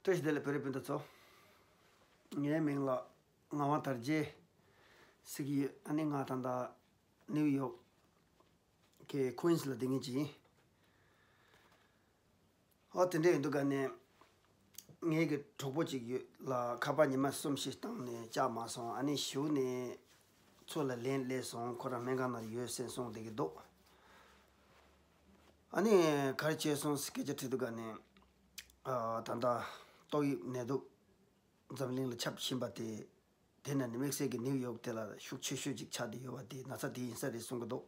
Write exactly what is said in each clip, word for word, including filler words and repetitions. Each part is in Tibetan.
བཀྲ་ཤིས་བདེ་ལེགས། བོད་རིགས་སྤུན་ཟླ་ཚོ། ངའི་མིང་ལ་ངག་དབང་དར་རྒྱས་ཟེར་གྱི་ཡོད། ཨ་ནི་ང་ད་ལྟ་ནིའུ་ཡོག་གི་ཀུན་སི་ལ་བསྡད་མཁན་ཅིག་ཡིན། ཨོ་དེ་འདྲ་ཡིན་དུས་ག་ནས་ངའི་གི་གྲོགས་པོ་ཅིག་ཡོད་ལ། ཁ་པར་ཉི་མ་གསུམ་བཞི་བཏང་ནས་བཅར་མ་སོང་། ཨ་ནི་གཞུག་ནས་ཚུར་ལ་ལན་སླེབས་སོང་། ཁོ་རང་སྨན་ཁང་ནང་ཡོད་ཟེར་གསུངས་བསྡད་ཀྱི་འདུག་ཨ་ནི་ག་རེ་བྱས་སོང་སྐད་ཆ་དྲིས་དུས་ག་ནས། ཨ། ད་ལྟ་ཏོག་དབྱིབས་ནད་དུག་འཛམ་གླིང་ལ་ཁྱབ་བཞིན་པ་དེ། དེ་ན་ནི་དམིགས་བསལ་གྱི་ནིའུ་ཡོག་དེ་ལ་ཤུགས་ཆེ་ཤོས་ཅིག་ཆགས་བསྡད་ཡོད་པ་དེ་ན་ཚ་དེ་ཡིན་ས་རེད་གསུང་གི་འདུག་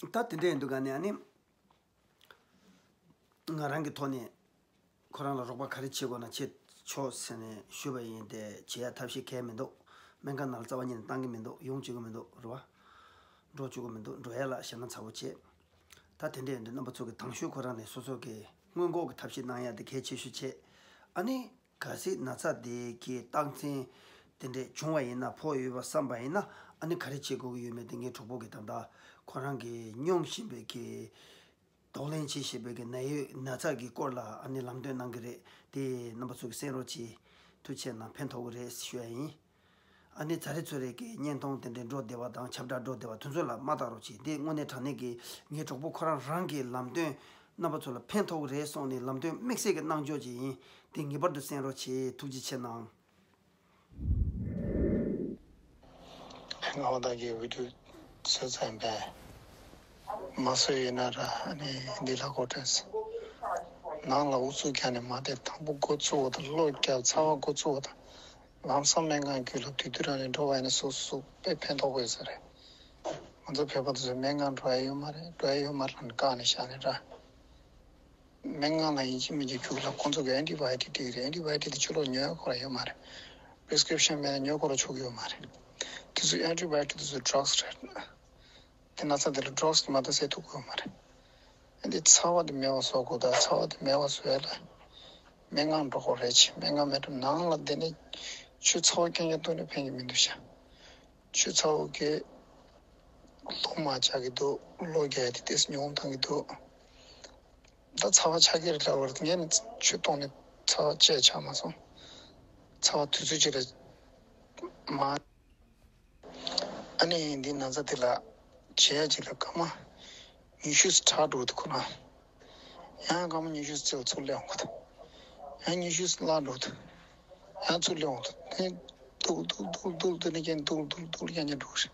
ད་དེ་འདྲ་ཡིན་དུས་ག་ནས་ཨ་ནི་ང་རང་གི་ཐོག་ནས་ཁོ་རང་ལ་རོགས་པ་ག་རེ་བྱེད་དགོས་ན་བྱེད་ཆོག་ཟེར་ནས་ཞུས་པ་ཡིན་ཏེ། བྱེད་ཡ་ཐབས་ཤེས་གང་ཡང་མི་འདུག་སྨན་ཁང་ནང་ལ་རྩ་བ་ཉིད་ནས་བཏང་གི་མི་འདུག་ཡོང་བཅུག་གི་མི་འདུག་རེད་བ། འགྲོ་བཅུག་གི་མི་འདུག་འགྲོ་ཡ་ལ་ཞེད་སྣང་ཚ་པོ་བྱེད། ད་དེ་འདྲ་ཡིན་དུས་རྣམ་པ་ཚོ་གི་དང་ཤོས་ཁོ་རང་ནས་སོ་སོ་གི་སྔོན་འགོག་གི་ཐབས་ཤེས་གནང་ཡ་དེ་གལ་ཆེ་ཤོས་བྱེད། ཨ་ནི་གལ་སྲིད་ན་ཚ་དེ་གི་རྟགས་མཚན་དེ་འདྲས་བྱུང་བ་ཡིན་ན། ཕོག་ཡོད་པ་བསམ་པ་ཡིན་ན། ཨ་ནི་ག་རེ་བྱེད་དགོས་ཀྱི་ཡོད་མེད་དེ་ངའི་གྲོགས་པོ་གིས་ད་ལྟ་ཁོ་རང་གི་སྙོམས་བཞིན་པའི་གི་གདོང་ལེན་བྱེད་བཞིན་པའི་གི་ན་ཡོད་ན་ཚ་གི་སྐོར་ལ་ཨ་ནི་ལམ་སྟོན་གནང་གི་རེད། དེ་རྣམ་པ་ཚོ་གིས་གསན་རོགས་གྱིས། ཐུགས་རྗེ་ཆེ་གནང་། ཕན་ཐོགས་ཀྱི་རེད་ཞུ་ཡ་ཡིན། ཨ་ནི་ཚ་རེ་ཚོ་རེ་གི་བརྙན་ཐུང་དེ་འདྲའི་འགྲོ་བདེ་བ་དང་ཁྱབ་བསྒྲགས་འགྲོ་བདེ་བ་དེ་ཚོ་ལ་མ་བལྟ་རོགས་གྱིས། དེ་དངོས་གནས་དྲང་གནས་ཀྱི་ངའི་གྲོགས་པོ་ཁོ་རང་རང་གི་ལམ་སྟོན་རྣམ་པ་ཚོ་ལ་ཕན་ཐོགས་ཀྱི་རེད་གསུངས་ནས་ལམ་སྟོན་དམིགས་བསལ་གྱི་གནང་ཕྱོགས་ཅིག་ཡིན། དེ་ངེས་པར་དུ་གསན་རོགས་གྱིས། ཐུགས་རྗེ་ཆེ་གནང་། ངག་དབང་དར་རྒྱས་བི་ཌིའོ་བཟོས་ཚར་ཡིན་པས། མ་བཟོས་ཡིན་ན་ར། ཨ་ནི་འདི་ལ་གོ་དྲན་སོང་། ནང་ལ་ཨུ་ཚུགས་རྒྱག་ནས་མ་བསྡད། དང་པོ་འགོ་བཙུགས་པ་དང་། གློ་རྒྱག་ཚ་བ་འགོ་བཙུགས་པ་དང་། ལམ་སང་སྨན་ཁང་བརྒྱུད་ལ་དུས་དུས་རང་ནས་འགྲོ་བ་ཡིན་ན་སོ་སོ་སོ་དཔེ་ཕན་ཐོགས་པོ་ཡོད་ས་རེད། ང་ཚོ་བོད་པ་དེ་ཚོས་སྨན་ཁང་འགྲོ་ཡ་ཡོད་མ་རེད། འགྲོ་ཡ་ཡོད་མ་རེད་ལབ་ནས་བཀག་ནས་བཞག་ནས་ར། སྨན་ཁང་ལ་ཡིན་གཅིག་མིན་གཅིག་རྒྱུགས་ལ་ཁོང་ཚོ་གི་ཨན་ཊི་བྷའི་ཊིག་སྤྲད་ཀྱི་རེད། ཨན་ཊི་བྷའི་ཊིག་དེ་ཕྱི་ལོགས་ཉོ་ཡ་ཁོ་རང་ཡོད་མ་རེད། པི་རི་སི་ཀི་རིབ་ཤན་མེད་ན་ཉོ་ཁོ་རང་ཆོག་གི་ཡོད་མ་རེད། དེ་ཚོ་ཨན་ཊི་བྷའི་ཊིག་དེ་ཚོ་ཌྲག་སི་རེད། དེ་ན་ཚ་དེ་ལ་ཌྲག་སི་གིས་མ་གཏོགས་སེལ་ཐུབ་ཀྱི་ཡོད་མ་རེད། ཨ་འདི་ཚ་བ་དེ་མེད་པ་བཟོ་དགོས། ད་ཚ་བ་དེ་མེད་པ་བཟོ་ཡ་ལ་སྨན་ཁང་འགྲོ་དགོས་རེད། ཅེ་སྨན་ཁང་མེད་དུས་ནང་ལ་བསྡད་ནས་ཆུ་ཚ་བོ་རྐྱང་རྐྱང་བཏུང་ནས་ཕན་གྱི་མི་འདུག་ཤག་ཆུ་ཚ་བོ་གིས་གློ་མ་ཆགས་ཀྱི་འདུག་གློ་རྒྱག་ཡ་དེ་ཏོག་ཙམ་ཉུང་བཏང་གི་འདུག་ད་ཚ་བ་ཆགས་ཀྱི་རེད་ལབ་པ་རེད། ངས་ནི་ཆུ་བཏུང་ནས་ཚ་བ་བཅད་ཆགས་མ་སོང་། ཚ་བ་དུས་ཚོད་ཅིག་ལ་མ། ཨ་ནི་འདི་ན་ཚ་དེ་ལ་བྱེད་ཡ་ཅིག་ལ་སྐར་མ་ཉི་ཤུ་ཙམ་དྲག་འགྲོ་གི་འདུག་ཁོ་ན། ཡང་སྐར་མ་ཉི་ཤུ་ཙམ་ཚུར་སླེབས་འོང་གི་འདུག་ཡང་ཉི་ཤུ་ཙམ་བརླག་འགྲོ་གི་འདུག་ཡང་ཚུར་སླེབས་འོང་གི་འདུག་དེ་སྡུག་སྡུག་སྡུག་སྡུག་དེ་ནས་ཀྱང་སྡུག་སྡུག་སྡུག་ཀྱང་ཀྱང་འགྲོ་གི་རེད།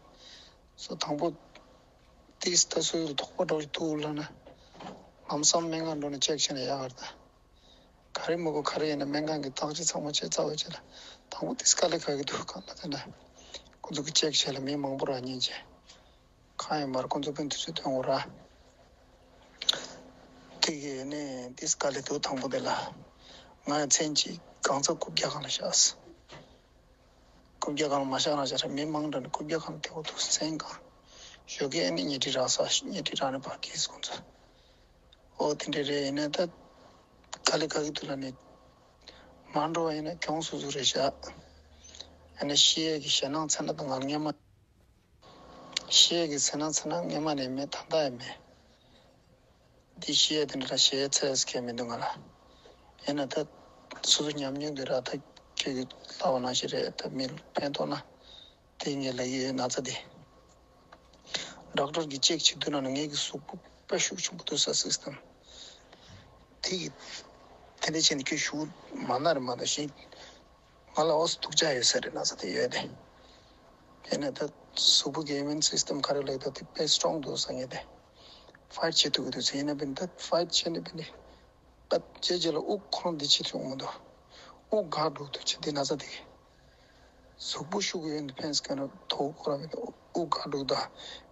སོ་དང་པོ་ཏིས་ད་སོ་ཡུལ་དོགས་པ་འདྲ་བོ་ཞིག་འདུག་ལབ་ན། ལམ་སང་སྨན་ཁང་འགྲོ་ནས་ཅེག་བྱས་ན་ཡག་ག་རེད་ད། ག་རེ་མི་དགོས་ག་རེ་ཡིན་ན་སྨན་ཁང་གི་བརྟག་དཔྱད་ཚང་མ་བྱས་ཚར་བའི་རྗེས་ལ་དང་པོ་ཏིས་དཀའ་ལས་ཁག་གི་འདུག་གང་ལ་དེ་འདྲ་ཁོ་ཚོ་གི་ཅེག་བྱས་ལ་མི་མང་པོ་རག་ཉེན་ཆེ། གང་ཡིན་མར་ཁོ་ཚོ་དཔོན་དུས་ཚོད་ཐོན་དགོས་ར། དེ་གི་ནས་ཏིས་དཀའ་ལས་འདུག་དང་པོ་དེ་ལ་ང་ཡང་མཚན་གཅིག་གང་ཚ་རྐུབ་བཀྱག་སྒང་ལ་བཞག་རྐུབ་བཀྱག་སྒང་ལ་མ་བཞག་ན་བཞག་ར། མི་མང་དྲགས་ནས་རྐུབ་བཀྱག་སྒང་ལ་དེ་འོ་འདུག་མཚན་གང་ཞོགས་ཀས་ཨ་ནི་ཉལ་ཁྲི་རག་ས་ཉལ་ཁྲི་རག་ནས་ཕར་འཁྱེར་ཁོ་ཚོ། ཨོ་དེ་འདྲ་རེད། ཡིན་ན་ད་དཀའ་ལས་ཁག་གི་དུས་ལ་ནི་མ་འགྲོ་བ་ཡིན་ན་གྱོང་སོ་སོ་རེད་ཤག་ཨ་ནི་ཤི་ཡས་ཀྱི་ཞེད་སྣང་ཚ་ན་ད་ང་སྔན་མ་ཤི་ཡས་ཀྱི་ཞེད་སྣང་ཚ་ན་སྔན་མ་ནས་མེད། ད་ལྟ་ཡང་མེད། འདི་ཤི་ཡས་དེ་འདྲ་ལ་ཞེད་ཚད་ཁེལ་མི་འདུག་ང་ལ། ཡིན་ན་ད་སོ་སོ་ཉམས་མྱོང་འདི་ར་ད་ཁྱེད་ཀྱིས་ལབ་པ་ནང་བཞིན་རེད། ད་མི་ལ་ཕན་ཐོགས་ན། དེ་ངས་ལབ་ཀྱི་ཡོད། ན་ཚ་དེ་ཌོག་ཊར་གྱིས་ཅེག་བྱེད་དུས་ན་ནི་ངེད་ཀྱི་གཟུགས་པོ་དཔེ་ཤུགས་ཆེན་པོ་འདུག་ས་སིས་ཊམ་དེ་གི་དེ་འདྲ་བྱས་ནས་ཁྱོད་ཤུགས་མ་ན་རེ་མ་ད་ཤིང་ང་ལ་འོ་སི་སྡུག་ཅག་ཡོད་ས་རེད། ན་ཚ་དེ་ཡོད་དེ། དེ་ནས་ད་གཟུགས་པོ་གི་ཨི་མིའུན་སིས་ཊམ་ག་རེ་ལབ་ད་དེ་དཔེ་སི་ཊོང་འདུག་ས་ངེས་དེ། ཕའིཊ་བྱེད་ཐུབ་ཀྱི་འདུག་ཟེར། ཡིན་ན་བིན་ད་ཕའིཊ་བྱས་ནས་བིན་ནི་ད་རྗེས་རྗེས་ལ་དབུགས་ཁོ་རང་འདི་བྱེད་ཐུབ་མི་འདུག་དབུགས་འགག་འགྲོ་འདུག་ཅེས་དེ་ན་ཚ་དེ་གི་གཟུགས་པོ་ཤུགས་ཡོད་ནི་ཕན་སྐད་ན་དོ་ཁོ་རང་མི་འདུག་དབུགས་འགག་འགྲོ་ད་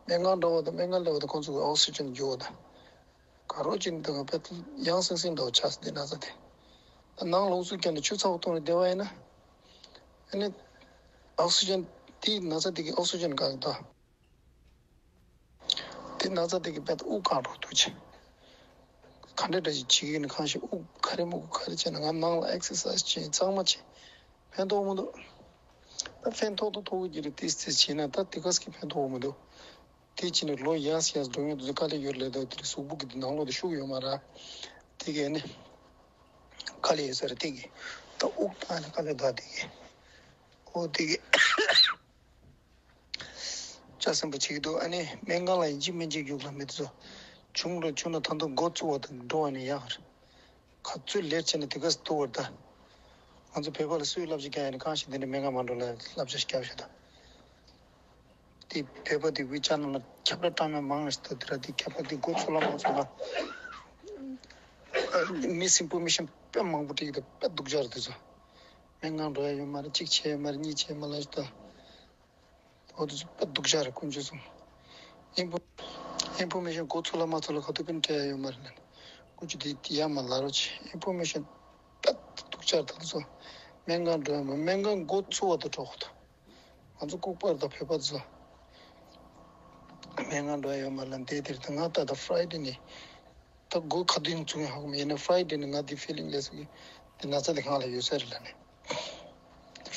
སྨན་ཁང་འགྲོ་བ་དང་སྨན་ཁང་སླེབས་པ་དང་ཁོང་ཚོ་གི་ཨོག་སི་ཇན་རྒྱུ་བ་དང་ག་རོ་ཅིག་ནི་དང་བད་ཡང་སིང་སིང་འདྲ་བོ་ཆགས་སོང་། དེ་ན་ཚ་དེ་ད་ནང་ལོགས་སུ་བསྐྱལ་ནས་ཆུ་ཚ་བོ་བཏུང་ནས་བསྡད་པ་ཡིན་ན་ཨ་ནི་ཨོག་སི་ཇན་དེ་ན་ཚ་དེ་གི་ཨོག་སི་ཇན་འགག་གི་འདུག་དེ་ན་ཚ་དེ་གི་བད་དབུགས་འགག་འགྲོ་འདུག་ཅེས། ག་འདྲ་འདྲ་ཞིག་བྱེད་ཀྱི་ཡིན་ན་གང་ཞིག་དབུགས་ག་རེ་མོ་ག་རེ་བྱས་ན་ང་ནང་ལ་ཨེག་སར་སའིཛ་བྱས་གཙང་མ་བྱས་ཕན་ཐོགས་མི་འདུག་ད་ཕན་ཐོགས་ཐོགས་ཐོགས་ཀྱི་རེད། ཏིས་ཏིས་བྱས་ན་ད་དེ་ག་ཟིག་གི་ཕན་ཐོགས་མི་འདུག་དེ་ཕྱིན་ནས་ལོ་ཡར་ཡར་འགྲོ་མཁན་དེ་ཚོ་དཀའ་ལས་ཡོད་ལས་ད་དེ་གཟུགས་པོ་གི་དེ་ནང་ལོགས་དེ་ཤུགས་ཡོད་མ་རེད། དེ་གས་ནི་དཀའ་ལས་ཡོད་ས་རེད། དེ་གས་ད་དབུགས་བཏང་ནས་དཀའ་ལས་ད་དེ་གས་ཨོ་དེ་གས་ལྕགས་སྲིན་པོ་བྱེད་ཀྱི་འདུག་ཨ་ནི་སྨན་ཁང་ལ་ཡིན་གཅིག་མིན་གཅིག་རྒྱུགས་ལ་མི་དེ་ཚོ་བྱུང་རུ་བྱུང་ན་ད་དུང་འགོ་བཙུགས་པ་དང་འགྲོ་བ་ནི་ཡག་རེད། ག་ཚོད་ལེར་བྱས་ནས་དེ་ག་སེ་ཐུག་བར་ད། ང་ཚོ་བོད་པ་ལ་སུས་བསླབ་བྱ་རྒྱག་ཡ་ནི་གང་ཞིག་འདི་འདྲ་སྨན་ཁང་མ་འགྲོ་ལ་བསླབ་བྱ་ཞིག་རྒྱག་ཤོག་ད། དེ་བོད་པ་དེ་ཝི་ཅེ་ནལ་ལ་ཁྱབ་བསྒྲགས་བཏང་མཁན་མང་ང་ཞིག་འདུག་དེ་ར་དེ་ཁྱབ་བསྒྲགས་དེ་འགོ་ཚུགས་ལ་མ་ཚུགས་ལ། མིས་ཨིན་ཕོར་མེ་ཤན་དཔེ་མང་པོ་སྤྲད་ཀྱི་འདུག་དཔེ་སྡུག་ཅག་རེད་དེ་ཚོ། སྨན་ཁང་འགྲོ་ཡ་ཡོད་མ་རེད། གཅིག་བྱས་ཡོད་མ་རེད། གཉིས་བྱས་མ་ལ་ཞིག་ད། འོ་དེ་ཚོ་དཔེ་སྡུག་ཅག་རེད་དཀོན་མཆོག་གསུམ། ཨིན་ཕོར་ཨིན་ཕོར་མེ་ཤན་འགོ་ཚུགས་ལ་མ་ཚུགས་ལ་ག་དུས་པིན་སྤྲད་ཡ་ཡོད་མ་རེད་ལ། དཀོན་མཆོག་དེ་དེ་ཡ་མ་ལ་རོ་ཆེ་ཨིན་ཕོར་མེ་ཤན་དཔེ་སྡུག་ཅག་རེད་ད་དེ་ཚོ། སྨན་ཁང་འགྲོ་ཡ་མ་སྨན་ཁང་འགོ་ཚུགས་པ་དང་འགྲོ་དགོས་ད། ང་ཚོ་ལྐུགས་པར་དང་བོད་པ་ཚོ། སྨན་ཁང་འགྲོ་ཡ་ཡོད་མ་ལ་འདས་དེར་ད་ང་ད་ད་ཕ་རའི་ཌེ་ནས། ད་སྒོ་ག་དུས་ནས་ཚུགས་ཡོང་ཧ་གོ་མེད་ཡིན་ན་ཕ་རའི་ཌེ་ནས་ང་འདི་ཕི་ལིང་ལས་སུ་གི་འདི་ན་ཚ་འདི་སྔ་ལ་ཡོད་ས་རེད་ལ་ནས།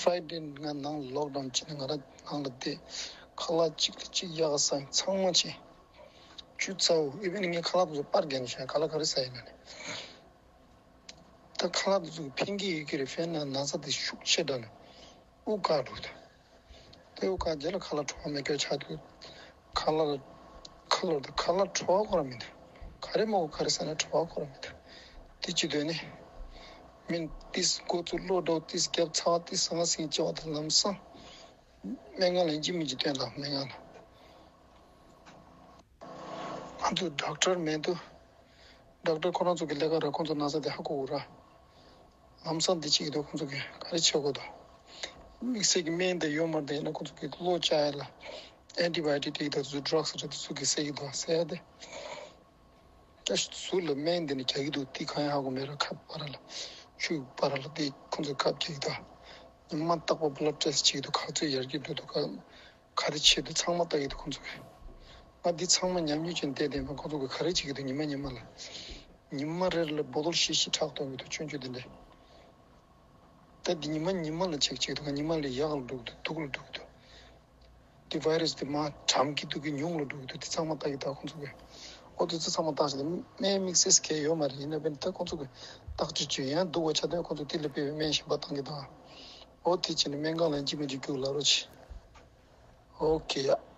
ཕ་རའི་ཌེ་ནས་ང་ནང་ལོག་ཌའོན་བྱས་ནས་ང་རང་ནང་ལ་བསྡད། ཁ་ལག་གཅིག་ལ་གཅིག་ཡག་ག་ས་ཚང་མ་བྱས། ཆུ་ཚ་བོ་ཨི་བན་ངས་ཁ་ལག་དེ་ཚོ་པར་རྒྱག་ནས་བཞག་ཁ་ལག་ག་རེ་ཟ་ཡིན་ན་ནས། ད་ཁ་ལག་དེ་ཚོ་གི་ཕན་གྱི་ཡོད་ཀྱི་རེད། ཕན་ན་ན་ཚ་དེ་ཤུགས་ཆེ་དྲགས་ནས་དབུགས་བཀག་འགྲོ་གི་འདུག་དེ་དབུགས་བཀག་རྗེས་ལ་ཁ་ལག་དྲོ་བ་མེད་སྐྱོ་ཆགས་འདུག་ཁ་ལག་ཁ་ལག་དེ་ཁ་ལག་དྲོ་བ་ཁོ་རང་མི་འདུག་ག་རེ་མོ་ག་རེ་ཟ་ན་དྲོ་བ་ཁོ་རང་མི་འདུག་དེ་ཅི་འདོད་ནི། མིན་ཏིས་སྒོ་ཚུགས་ལོ་འགྲོ་ཏིས་རྒྱབ་ཚ་བ་ཏིས་ཟང་ཟིང་ཅེས་པ་དེ་ལམ་སང་སྨན་ཁང་ལ་ཡིན་གཅིག་མིན་གཅིག་སྟོན་དང་སྨན་ཁང་ལ། ང་ཚོ་ཌོག་ཊར་མེད་དུ། ཌོག་ཊར་ཁོ་རང་ཚོ་གི་ལས་ཀ་ར་ཁོང་ཚོ་ན་ཚ་དེ་ཧ་གོ་གི་ར། ལམ་སང་འདི་བྱེད་ཀྱི་འདུག་ཁོང་ཚོ་གི་ག་རེ་བྱེད་དགོས་འདུག་དམིགས་བསལ་གྱི་སྨན་དེ་ཡོད་མ་རེད་ཡིན་ན་ཁོང་ཚོ་གི་གློ་བཅག་ཡ་ལ་ཨན་ཊི་བྷ་ཡོ་ཊིག་དེ་ད་ཚོ་ཌྲག་སི་རེད་དེ་ཚོ་གི་ཟེར་གྱི་འདུག་ཟེར་ཡ་དེ། ད་ཟུར་ལ་སྨན་དེ་ནི་རྒྱག་གི་འདུག་དེ་གང་ཡང་ཧ་གོ་མེད་ར་ཁབ་པ་ར་ལ་ཆུ་པ་ར་ལ་དེ་ཁོང་ཚོ་ཁབ་རྒྱག་གི་འདུག་ཉི་མ་རྟག་པར་བྷ་ལཌ་ཊེ་སི་བྱེད་ཀྱི་འདུག་ག་ཚོད་ཡར་རྒྱས་འགྲོ་འདུག་ག་ག་རེ་བྱེད་འདུག་ཚང་མ་ལྟ་གི་འདུག་ཁོང་ཚོ་གིས། ང་འདི་ཚང་མ་ཉམས་མྱོང་ཅན་བལྟས་བསྡད་པ་ཁོང་ཚོ་གིས་ག་རེ་བྱེད་ཀྱི་འདུག་ཉི་མ་ཉི་མ་ལ། ཉི་མ་རེ་ལ་བོ་ཊལ་བཞི་བཞི་ཁྲག་གཏོང་གི་འདུག་ཆུང་ཆུང་དེ་འདྲས། ད་འདི་ཉི་མ་ཉི་མ་ལ་ཆེག་བྱེད་ཀྱི་འདུག་ཉི་མ་ལ་ཡག་ལ་འགྲོ་གི་འདུག་སྡུག་ལ་འགྲོ་གི་འདུག་འདི་བྷའི་རས་འདི་མར་གྲམ་གྱི་འདུག་གི་ཉུང་ལ་འགྲོ་གི་འདུག་འདི་ཚང་མ་ལྟ་གི་འདུག་ཁོང་ཚོ་གིས། ཨོ་འདི་ཚོ་ཚང་མ་བརྟག་བྱས་ཏེ་སྨན་དམིགས་བསལ་གང་ཡང་ཡོད་མ་རེད། ཡིན་ན་བས་ད་ཁོང་ཚོ་གིས་བརྟག་དཔྱད་བྱས་ཡང་སྡུག་པ་ཆགས་དུས་ཁོང་ཚོ་དེ་ལ་དཔེ་བའི་སྨན་གཞན་པ་བཏང་གི་འདུག་ཨོ་དེ་བྱས་ནས་སྨན་ཁང་ལ་ཡིན་གཅིག་མིན་གཅིག་རྒྱུགས་ལབ་རོགས་བྱེད། ཨོ་ཁེ་ཡ།